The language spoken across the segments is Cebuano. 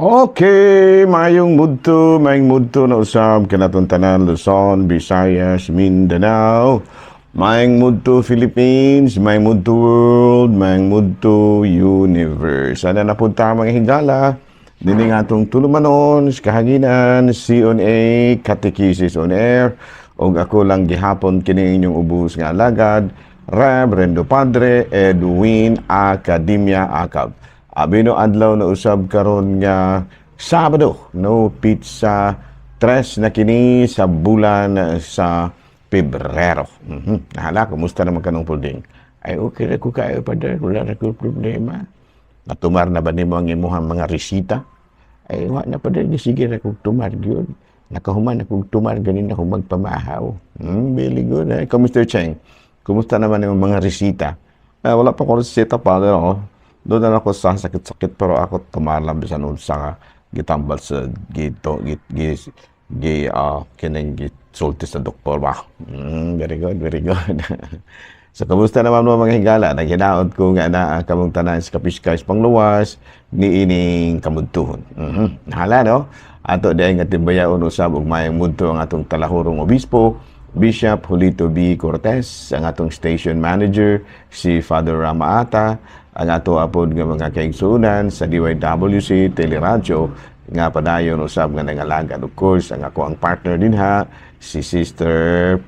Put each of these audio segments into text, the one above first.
Okay, mayong mudto na usab kanatong tanan, Luzon, Visayas, Mindanao. Mayong mudto, Philippines, mayong mudto, world, mayong mudto, universe. Sana napunta mga higala. Dini nga atong tulumanon, sa kahanginan, C on A, Catechesis on Air. Og ako lang gihapon kini inyong ubos nga alagad, Reverendo Padre Edwin Academia Acab. Abi no adlaw na usab karon nga Sabado, no, petsa 3 na kini sa bulan sa Pebrero. Nahala, kumusta naman kanong pulding? Ay, okay ra ko kayo, Padre, wala ra ko problema. Natumar na ba nimo ang imuhang mga resita? Ay, wa na, Padre, sige ra kog tumar gyud. Nakahuman akong tumar ganin ako magpamahaw. Very good. Eh. Ikaw, Mr. Cheng, kumusta naman yung mga resita? Eh, wala pa ko reseta, Padre, oh. Doon na ako sa sakit-sakit pero ako tumalam bisan unsa nga gitambal sa gito gi gi, gi kining gisulti sa doktor ba. Very good, very good. So, kamusta naman mo, mga higala? Naghinaot ko nga na kamong tanan sa kapiskay pangluwas ni ining kamudtuhon. Nahala, no? Ato diay nga timbayaon usab og mayong mudto ang atong talahurong obispo, Bishop Julito B. Cortez, ang atong station manager, si Father Rama Ata, ang ato apod nga mga kaigsuonan sa DYWC Teleradyo nga padayon usab nga nangalagad. Of course, ang ako ang partner dinha, si Sister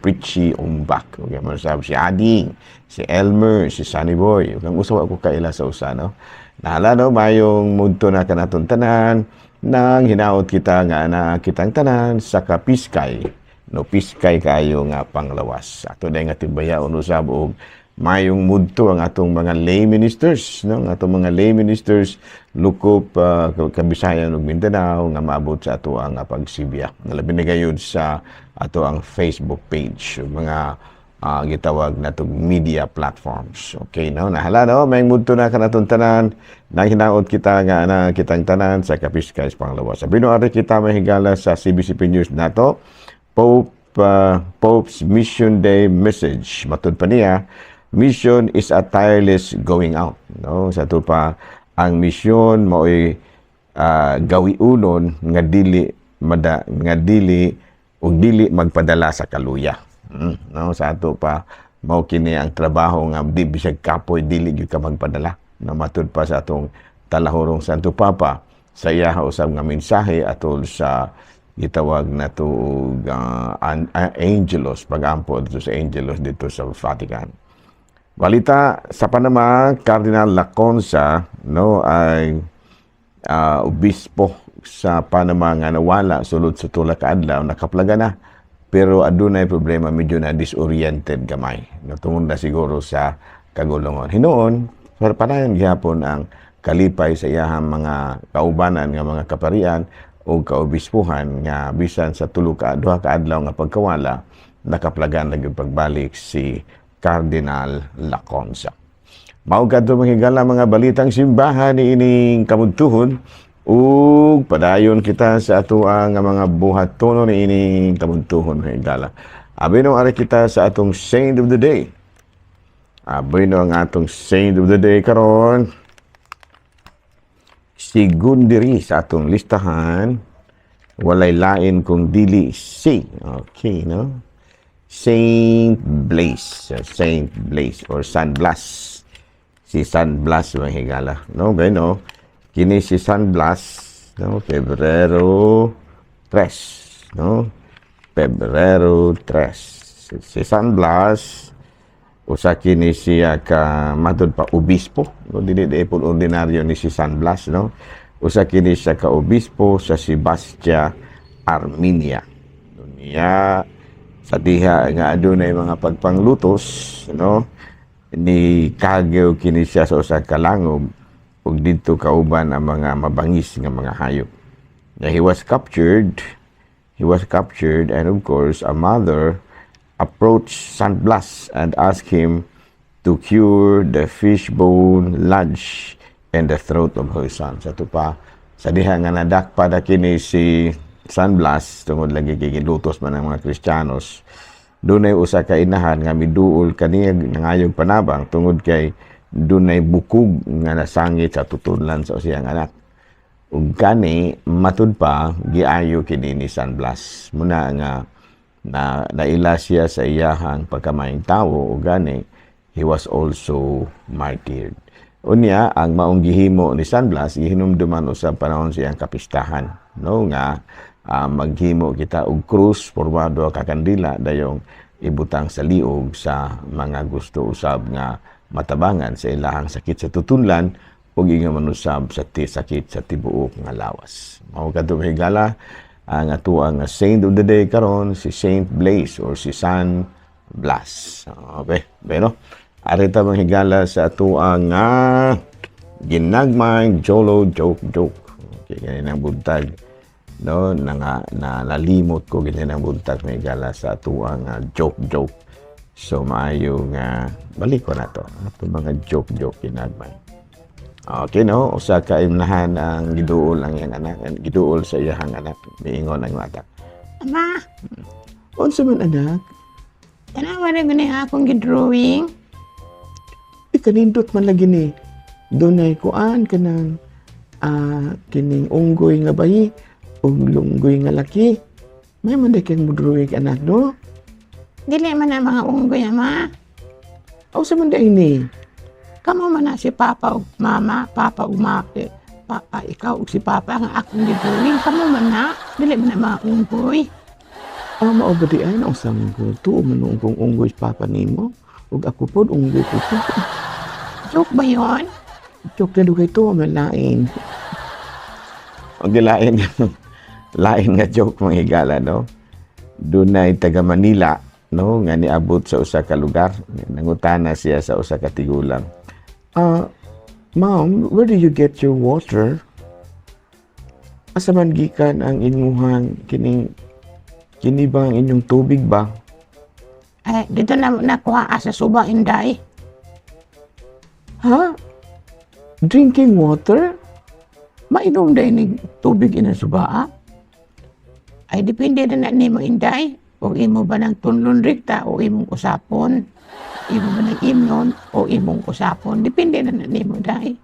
Pritchie Umbak. Okay, man si Ading, si Elmer, si Sunny Boy. Kang usaw ako kaila sa usa, no? Nahala, no, mayong mudto na kanatong tanan nang hinaot kita nga na kitang tanan sa kapiskay, no, piskay kayo nga panglawas. Ato na nga timbayaon usab og mayong mudto ang atong mga lay ministers, no, ang atong mga lay ministers lukop Kabisayan ug Mindanao nga maabot sa ato ang pagsibya, labi na gayud sa ato ang Facebook page, mga gitawag natong media platforms. Okay, no, nahala, no, mayong mudto na kanatong tanan nang hinaot kita nga na kitang tanan sa kapiskay panglawas. Sabi no, ari kita mahigala sa CBCP News nato. Pope's Mission Day message. Matud pa niya, mission is a tireless going out. No? Sa ato pa, ang misyon mao'y gawiunon nga dili mada, nga dili ug dili magpadala sa kaluya. No? Sa ato pa, mao kini ang trabaho nga di bisag kapoy dili gyud ka magpadala. No, matud pa sa atong talahurong Santo Papa sa iya usab nga mensahe atol sa gitawag na to Angelus, pagampo dito sa Angelus dito sa Vatican. Balita sa Panama, Cardinal Lacunza, no, ay obispo sa Panama nga nawala sulod sa tula ka adlaw, nakaplaga na. Pero adunay problema, medyo na disoriented gamay. No, tungod na siguro sa kagulongon. Hinuon, pero padayon gihapon ang kalipay sa iyahang mga kaubanan nga mga kaparian o kaobispuhan nga bisan sa tulo ka duha ka adlaw nga pagkawala, nakaplagan na gyud pagbalik si Cardinal Lacunza. Mao kadto, mga higala, mga balitang simbahan ni ining kamudtuhon ug padayon kita sa atoang nga mga buhatono ni ining kamudtuhon, mga higala. Abi no ari kita sa atong saint of the day. Abi no ang atong saint of the day karon, sigun diri sa atong listahan, walay lain kung dili si, okay, no, Saint Blaise. Saint Blaise or San Blas, si San Blas, mga higala, no? Bueno, kini si San Blas, no, Pebrero 3, no, Pebrero 3, si San Blas usa kini siya ka matud pa obispo, no? Dili di po ordinaryo ni si San Blas, no? Usa kini siya ka obispo sa Sebastia, Armenia. Niya sa diha nga adunay mga pagpanglutos, no, ni kagyo kini siya sa usa ka langob ug didto kauban ang mga mabangis nga mga hayop. Na he was captured and of course a mother approached San Blas and asked him to cure the fishbone lodge in the throat of her son. Sa ato pa, sa diha nga nadakpa na kini si San Blas tungod lagi kay gilutos man ang mga Kristiyanos, dunay usa ka inahan nga miduol kaniya nangayog panabang tungod kay dunay bukog nga nasangit sa tutunlan sa siyang anak. Ug kani matud pa giayo kini ni San Blas. Muna nga na naila siya sa iyahang pagkamaayong tawo ug gani he was also martyred. Unya ang maong gihimo ni San Blas gihinumduman usab panahon sa iyang kapistahan, no, nga maghimo kita og krus pormado ka kandila dayong ibutang sa liog sa mga gusto usab nga matabangan sa ilahang sakit sa tutunlan ug ingon man usab sa sakit sa tibuok nga lawas. Mao kadto, higala, ang atoang saint of the day karon, si Saint Blaise or si San Blas. Okay, pero ari ta, mga higala, sa atoang nga ginagmay Jolo joke joke. Okay, ganinang buntag, no, na, nga, na nalimot ko ganinang buntag, mga higala, sa atoang joke joke. So maayo nga balik ko na to. Ato mga joke joke ginagmay. Okay, no? Usa ka imnahan ang giduol ang iyang anak, ang giduol sa iyang anak, miingon ang bata. Ama, "Unsa man, anak?" Tanawa na gani akong gidrawing. "Ikanindot man lagi ni. Dunay kuan kanang kining unggoy nga bayi ug lunggoy nga laki. May man day kang mo-drawing, anak, no?" Dili man ang mga unggoy, ama. "Aw, sa man day ni?" Kamo man na si Papa ug Mama, Papa ug Maki. Papa, ikaw ug si Papa ang akong gidrawing. Kamo man na. Dili man ang mga unggoy. "Ah, mao ba di ay na usa man ko. Tuo man noong kong unggoy sa papa nimo. Ug ako pod unggoy ko to." Joke ba yon? "Joke na dugay to, man lain." Ang lain, lain nga joke, mga higala, no? Dunay taga Manila, no, nga niabot sa usa ka lugar. Nangutana siya sa usa ka tigulang. "Ah, ma'am, where do you get your water? Asa man gikan ang inyuhang kining kini ba ang inyong tubig ba?" Ay, dito na nakuha sa suba, inday. "Ha? Drinking water?" Mainom day ni tubig ina suba, ah? Ay, depende na na nimo, inday. O imo ba ng tunlon rekta o imong usapon. Imo ba ng imnon o imong usapon. Depende na na nimo, day.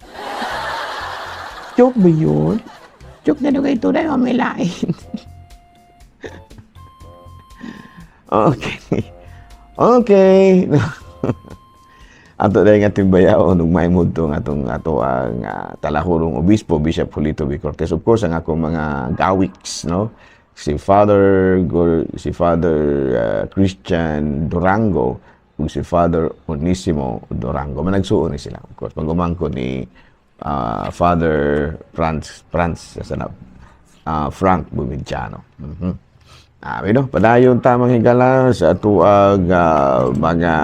Joke ba yun? Joke na dugay ito, day, may lain. Okay. Okay. Ato dahil nga timbayaon ug maimudto nga atong ato ang talahurong obispo, Bishop Julito B. Cortez. Of course, ang akong mga gawiks, no? Si Father Christian Durango ug si Father Onisimo Durango. Managsuon ni sila, of course. Pag-umangko ni Father Franz Franz sa Frank Bumidjano. Pero padayon tamang higala sa atuag mga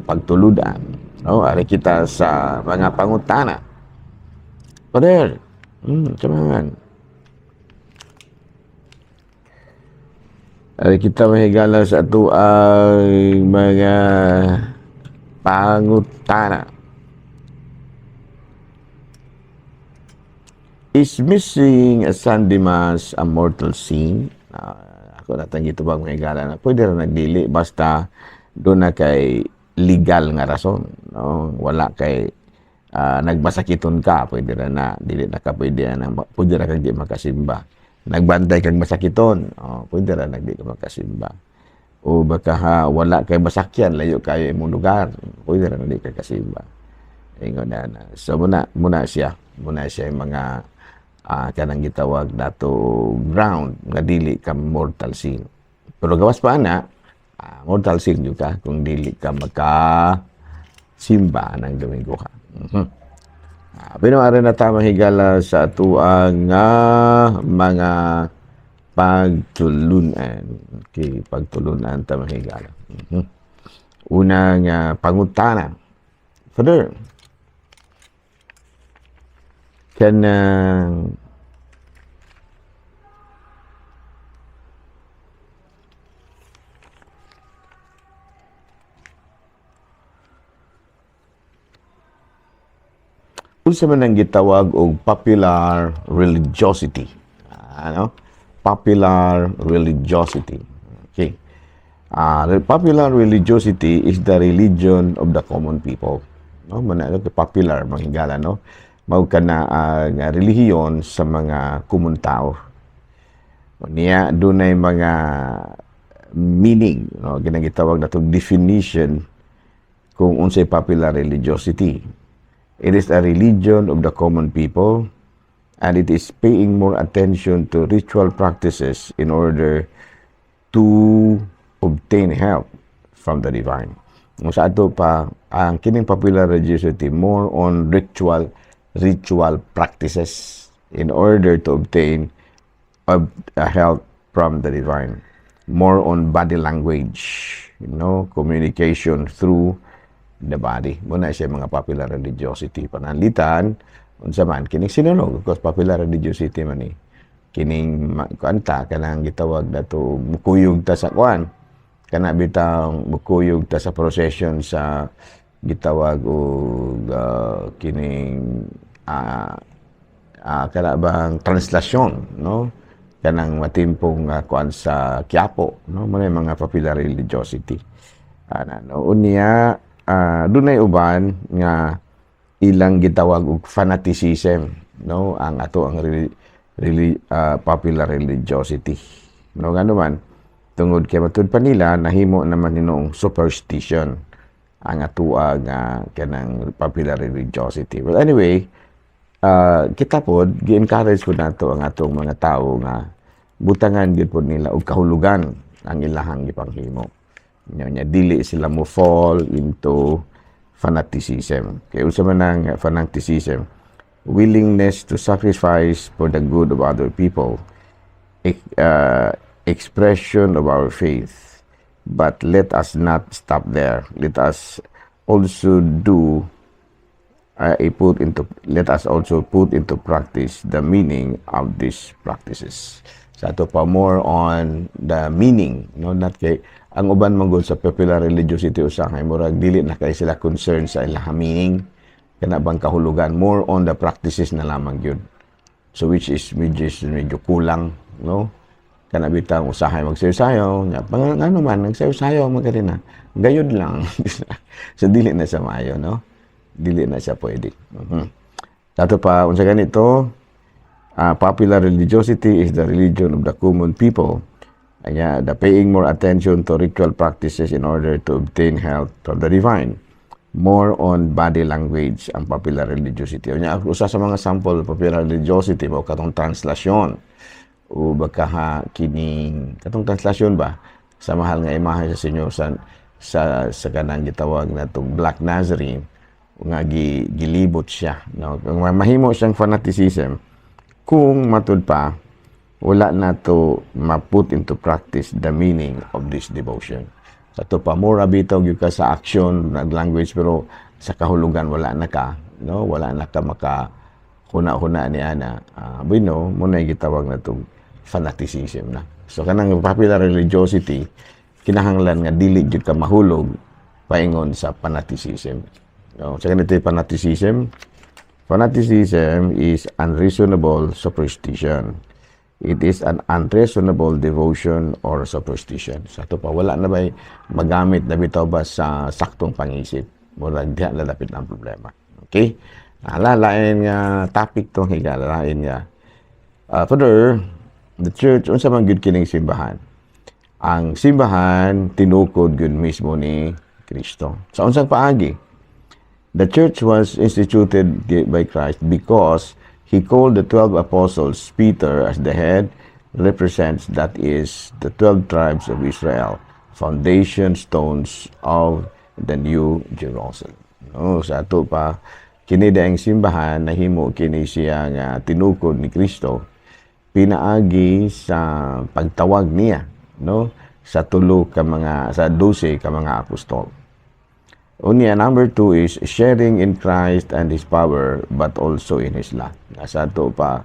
pagtuludan. No, ari kita sa mga pangutana. Pader, come. Ari kita, mahigala, sa atuang mga pangutana. Is missing a Sunday Mass a mortal sin? Ako natang gitubag, mga higala, na pwede ra nagdili basta doon na kay legal nga rason, no? Wala kay nagmasakiton ka, pwede ra na dili na ka, pwede na pwede ra kang di makasimba. Nagbantay kang masakiton, oh, pwede ra nagdi ka makasimba. O baka ha, wala kay masakyan, layo kayo imong lugar, pwede ra na di ka kasimba. Ingon na na. So muna siya yung mga kanang gitawag nato ground nga dili ka mortal sin. Pero gawas pa ana, mortal sin jud ka kung dili ka maka simba ng Domingo ka. Pero ari na ta, higala, sa atuang nga mga pagtulunan. Okay, pagtulunan ta, higala. Unang pangutana. Father, kanang unsa man ang gitawag og popular religiosity? Ano? Popular religiosity. Okay. The popular religiosity is the religion of the common people. No, man ano popular, mga higala, no? Mao kana ang relihiyon sa mga common tao. Niya dunay mga meaning, no, kanang gitawag natong definition kung unsay popular religiosity. It is a religion of the common people and it is paying more attention to ritual practices in order to obtain help from the divine. Kung sa ato pa, ang kining popular religiosity more on ritual practices in order to obtain a help from the divine. More on body language, communication through the body. Mao na siya mga popular religiosity. Pananglitan, unsa man kining sinulog, because popular religiosity man ni kining kuanta, kanang gitawag nato mukuyog ta sa kuan, kana bitang mukuyog ta sa procession sa gitawag og kining kana bang translasyon, no, kanang matimpong kuan sa Quiapo, no. Mao na yung mga popular religiosity ana, no. Unya dunay uban nga ilang gitawag og fanaticism, no, ang ato ang popular religiosity, no. Ngano man? Tungod kay matud pa nila nahimo naman hinuong superstition ang atoa nga kanang popular religiosity. Well, anyway, kita pod gi-encourage pod nato ang atong mga tawo nga butangan gyud pod nila og kahulugan ang ilahang gipanghimo. Nya dili sila mo fall into fanaticism. Kay unsa man ang fanaticism? Willingness to sacrifice for the good of other people. Expression of our faith. But let us not stop there. Let us also put into practice the meaning of these practices. Sa ato pa, more on the meaning, no, not kay ang uban man gud sa popular religiosity usahay murag dili na kay sila concerned sa ilang meaning, kana bang kahulugan, more on the practices na lamang gyud. So which is medyo kulang, no. Kana bitang usahay magsayo-sayo nya pang ano man nagsayo-sayo man na gayud lang. So dili na siya maayo, no, dili na siya pwede. Ato pa, unsa ganito, popular religiosity is the religion of the common people. Anya, the paying more attention to ritual practices in order to obtain help from the divine. More on body language ang popular religiosity. Unya, usa sa mga sample popular religiosity mao katong translasyon o baka ha kining katong translasyon ba sa mahal nga imahe sa Senyor sa kanang gitawag na tong Black Nazarene nga gilibot siya, no. Kung mahimo siyang fanaticism kung matud pa wala na to ma-put into practice the meaning of this devotion. Sa ato pa, mura bitaw gyud ka sa action nag language pero sa kahulugan wala na ka, no, wala na ka maka huna-huna ni ana. Bueno, mao na gitawag na tong fanaticism na. So kanang popular religiosity, kinahanglan nga dili gyud ka mahulog paingon sa fanaticism. No, sa ganito yung fanaticism. Fanaticism is unreasonable superstition. It is an unreasonable devotion or superstition. Sa ato pa, wala na ba'y magamit na bitaw ba sa saktong pangisip? Murag diha na dapit ang problema. Okay? Ala, lain nga topic tong higala, lain nga. Further, the church, unsa man gyud kining simbahan? Ang simbahan tinukod gyud mismo ni Kristo. Sa unsang paagi? The church was instituted by Christ because he called the 12 apostles. Peter as the head represents, that is, the 12 tribes of Israel, foundation stones of the New Jerusalem. No, sa ato pa, kini ang simbahan nahimo kini siya nga tinukod ni Kristo pinaagi sa pagtawag niya, no, sa tulo ka mga, sa 12 ka mga apostol. Unya, number two is sharing in Christ and His power, but also in His love. Sa ato pa,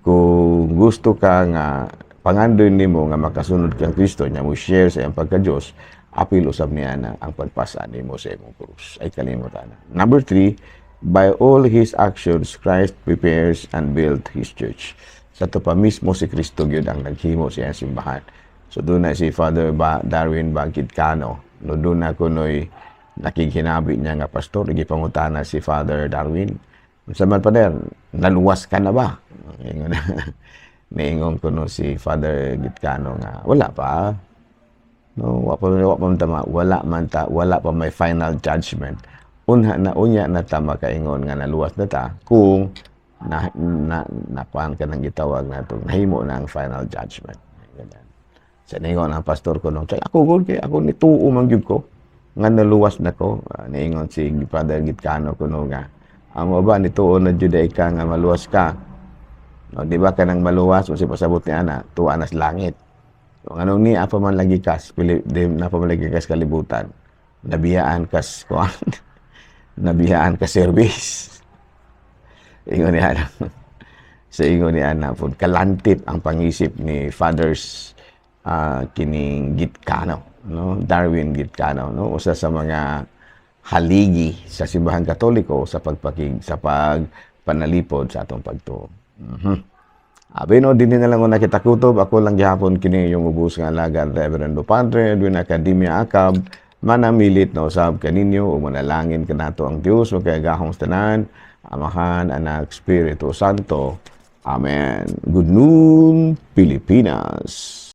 kung gusto ka nga pangandoy nimo nga makasunod kang Kristo nya mo share sa iyang pagka-Diyos, apil usab niya na ang pagpasa nimo sa imong krus. Ay kalimutan na. Number three, by all His actions, Christ prepares and built His church. Sa ato pa, mismo si Kristo gyud ang naghimo sa iyang simbahan. So doon na si Father Darwin Bagid Cano. No, doon na kuno'y nakighinabi niya nga pastor, gipangutana si Father Darwin. Unsa man, Pader, naluwas ka na ba? Ingon niingon kuno si Father Gitcano nga wala pa. No, wa pa man ta wala man ta wala pa may final judgment. Unha na unya na ta makaingon nga naluwas na ta kung na na nakuan ka ng gitawag nato, nahimo na ang final judgment. Ganyan. Sa niingon ang pastor ko, no, ako gud kay ako nituo man gyud ko nga naluwas na ko. Niingon si Father Gitcano kuno nga, amo ba, nituo na jud ka nga maluwas ka? No, di ba kanang maluwas mo si pasabot ni ana, tuwa na sa langit. So, anong ni apa man lagi kas pili, di, na pa man lagi kas kalibutan. Nabiyaan kas kuan. Nabiyaan ka service. Ingon ni ana. Sa ingon ni ana pud, kalantip ang pangisip ni Fathers kining Gitcano, no? Darwin Gitcano, no? Usa sa mga haligi sa Simbahan Katoliko sa pagpakig sa pagpanalipod sa atong pagtuo. Abi no, dinhi na lang una kita kutob. Ako lang gihapon kini yung ubos nga alagad, Reverendo Padre Edwin Academia Acab, manamilit na usab kaninyo ug manalangin kanato ang Dios makagagahom sa tanan, Amahan, Anak, Espiritu Santo. Amen. Good noon, Pilipinas.